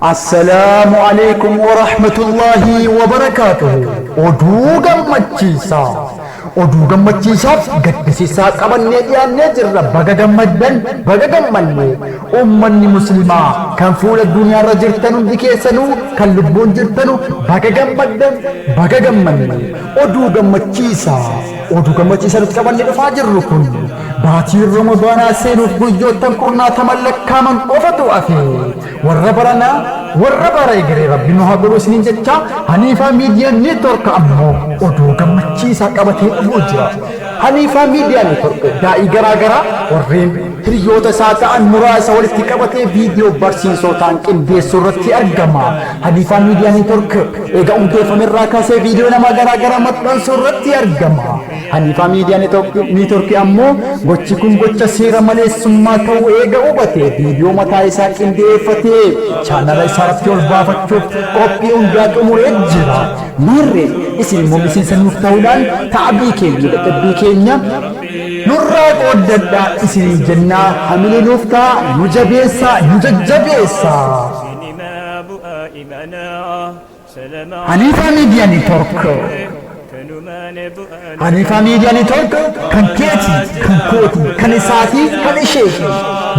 Assalaamu alaikum wa rahmatullahi wa barakaatuhu. Oduu gammachiisaa. Oduu gammachiisaaf gaddisiisaa qabannee dhiyaannee jirra. Baga gammaddan, baga gammanne. Uummanni muslimaa kan fuula duniyaarra jirtan hundi keessanuu kan lubbuun jirtanu baga gammaddan, baga gammanne. Oduu gammachiisaa. Oduu gammachiisaa nuti qabannee dhufaa jirru kun baatiin Ramadaanaa seenuuf guyyoottan kurnaataman lakkaaman qofatu hafe. Warra baranaa warra bara egeree rabbi nu haa godhu isiniin jecha Haniifaa Miidiyaa Neetwork ammoo oduu gammachiisaa qabatee dhufuu jira. Haniifaa Miidiyaa Neetwork daa'ii garaa garaa warreen hiriyoota isaa ta'an muraasa walitti qabatee viidiyoo barsiisoo ta'an qindeessuu irratti argama. Haniifaa Miidiyaa Neetwork eega hundeeffame irraa kaasee viidiyoo nama garaa garaa maxxansuu irratti argama. Haniifaa Miidiyaa Neetwork ammoo gochi kun gocha seera maleessummaa ta'uu eega hubate viidiyoo mataa isaa qindeeffatee chaanala isaa irratti ol baafachuuf qophii hundaa xumuree jira. Maarree isin immoo miseensa nuuf ta'uudhaan ta'abii keenya dadhabbii keenya nurraa qooddadhaa isiniin jennaa hamilee nuuf ta'a nu jabeessaa nu jajjabeessaa. Haniifaa Miidiyaa Neetwork. Haniifaa Miidiyaa Neetwork kan keeti, kan kooti, kan isaati, kan isheeti.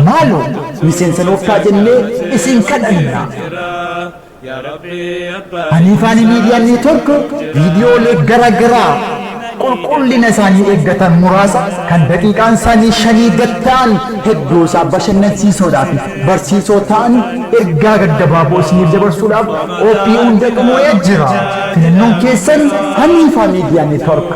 Maaloo miseensa nuuf ta'a jennee isin kadhanna. Haniifaan Miidiyaa Neetwork viidiyoolee garaa garaa qulqullina isaanii eeggatan muraasa kan daqiiqaan isaanii 5 gad ta'an hedduu isaa bashannansiisoodhaa fi barsiisoo ta'an ergaa gaggabaaboo isiniif dabarsuudhaaf qophii hunda xumuree jira. Filannoon keessan Haniifaa Miidiyaa Neetwork.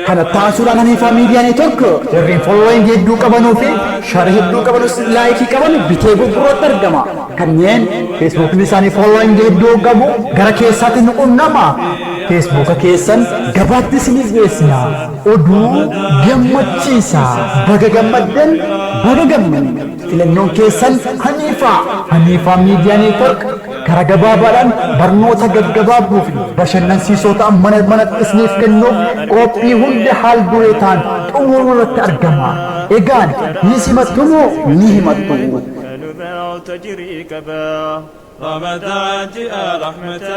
Kana taasisuudhaan Haniifaa Miidiyaa Neetwork warreen following hedduu qabanuu fi share hedduu qabanus like qaban bitee gurguruutti argama. Kanneen Feesbuukni isaanii following hedduu qabu gara keessaatti nu qunnama. Feesbuuka keessan gabaatti isiniif geessina. Oduu gammachiisaa. Baga gammaddan, baga gammanne. Filannoon keessan Haniifaa. Haniifaa Miidiyaa Neetwork karaa gabaabaadhaan barnoota gaggabaabduu fi bashannansiisoo ta'an mana manatti isiniif kennuuf qophii hunda haal duree ta'an xumuruu irratti argama. Egaan ni simattu moo ni himattu?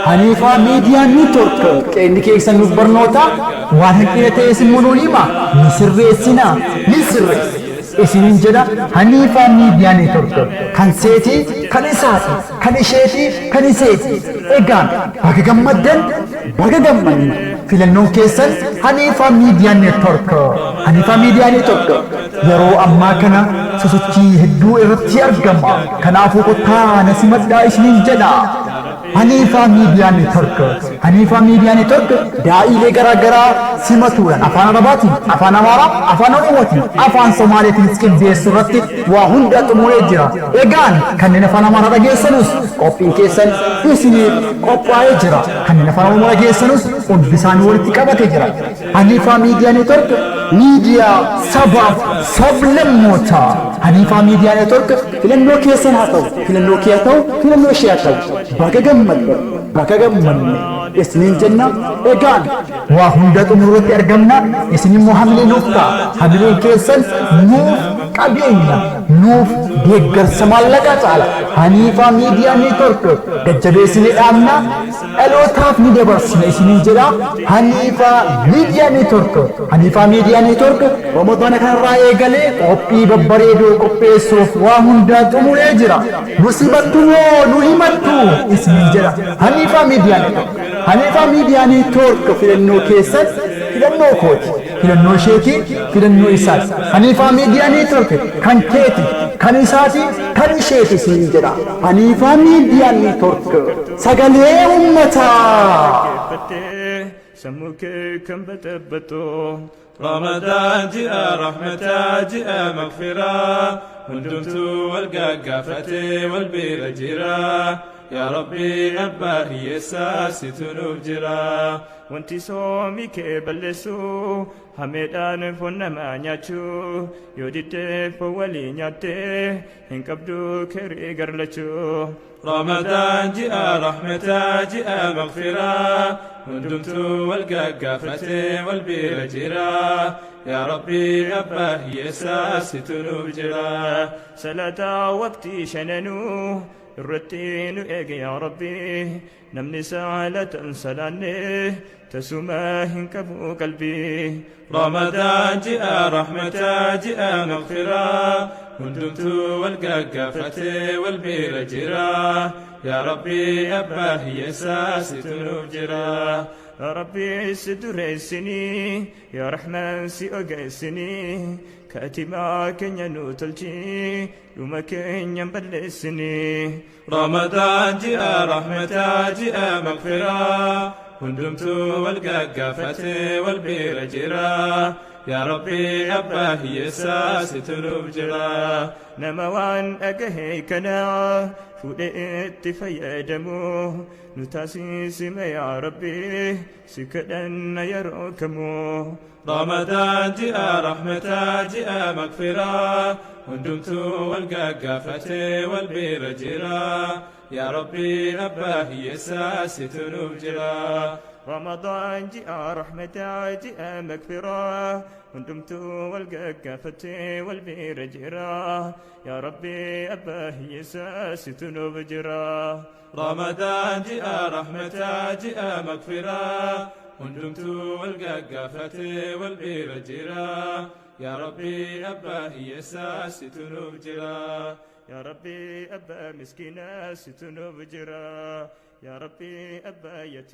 Haniifaa Miidiyaa Neetwork qeenni keessan nuuf barnoota waan hanqina ta'es immoo nuun hima ni sirreessina ni sirreessa isiniin jedha. Haniifaa Miidiyaa Neetwork kan seetii kan isaati kan isheetii kan iseeti. Egaan baga gammaddan, baga gammanne. Filannoon keessan Haniifaa Miidiyaa Neetwork. Haniifaa Miidiyaa Neetwork yeroo ammaa kana sosochii hedduu irratti argama. Kanaafuu kottaa na simadhaa isiniin jedha. Haniifaa Miidiyaa Neetwork. Haniifaa Miidiyaa Neetwork daa'iilee garaa garaa simatuudhaan afaan Arabaatiin, afaan Amaaraa, afaan Oromootiin, afaan Somaaleetiinis qindeessuu irratti waa hunda xumuree jira. Egaan kanneen afaan Amaaraa dhageessanus qophiin keessan isiniif qophaa'ee jira. Kanneen afaan Oromoo dhageessanus hundi isaanii walitti qabatee jira. Haniifaa Miidiyaa Neetwork miidiyaa sabaaf sablammootaa. Haniifaa Miidiyaa Neetwork filannoo keessan haa ta'u, filannoo kee haa ta'u, filannoo ishee haa ta'u. Baga gammaddan, baga gammanne isiniin jenna. Egaan waa hunda xumuruutti argamna. Isin immoo hamilee nuuf ta'a. Hamileen keessan nuuf qabeenya, nuuf deeggarsa maallaqaa caala. Haniifaa Miidiyaa Neetwork jajjabeessinee dhaabna. Dhalootaaf ni dabarsina isiniin jedha. Haniifaa Miidiyaa Neetwork. Haniifaa Miidiyaa Neetwork Ramadaana kanarraa eegalee qophii babbareedoo qopheessuuf waa hundaa xumuree jira. Nu simattu moo nu himattu isiniin jedha. Haniifaa Miidiyaa Neetwork. Haniifaa Miidiyaa Neetwork filannoo keessan filannoo kooti. Filannoo isheeti, filannoo isaati. Haniifaa Miidiyaa Neetwork kan keeti, kan isaati, kan isheeti isiniin jedha. Haniifaa Miidiyaa Neetwork sagalee uummataa. Sammuu kee kan baxabbaxu Ramadaan ji'a rahmataa ji'a magfiraa hundumtuu wal gaggaafatee wal bira jira. Yaa Rabbii abbaa hiyyeessaa situ nuuf jira. Wanti soomii kee balleessu hameedhaan foon namaa nyaachuu, yoo diddee foon walii nyaattee hin qabdu keerii garlachuu. Ramadaan ji'a rahmataa, ji'a maghfiraa, hundumtuu wal gaggaafatee wal bira jira. Yaa Rabbii abbaa hiyyeessaa situ nuuf jira. Salaataa waqtii shananuu irratti nu eege yaa Rabbi, namni saalatan salaanne tasuma hin qabu qalbii. Ramadaan ji'a rahmataa, ji'a maghfiraa, hundumtuu wal gaggaafatee wal bira jira. Yaa Rabbii abbaa hiyyeessaa situ nuuf jira. Yaa Rabbii si dureessinii, yaa Rahmaan si ogeessinii, kaatimaa keenya nu tolchii, dhuma keenya hin balleessinii. Ramadaan ji'a rahmataa, ji'a maghfiraa, hundumtuu wal gaggaafatee wal bira jira. Yaa Rabbii abbaa hiyyeessaa situ nuuf jira. Nama waan dhagahe kana fuudhee itti fayyadamu nu taasisime yaa Rabbi, si kadhanna yeroo kamuu. Ramadaan ji'a rahmataa, ji'a maghfiraa, hundumtuu wal gaggaafatee wal bira jira. Yaa Rabbii abbaa hiyyeessaa situ nuuf jira. Ramadaan ji'a rahmataa, ji'a maghfiraa, hundumtuu wal gaggaafatee wal bira jira. Yaa Rabbii abbaa hiyyeessaa situ nuuf jira. Ramadaan ji'a rahmataa, ji'a maghfiraa, hundumtuu wal gaggaafatee wal bira jira. Yaa Rabbii abbaa hiyyeessaa situ nuuf jira. Yaa Rabbii abbaa miskiinaa situ nuuf jira. Yaa Rabbii abbaa yatiimaa.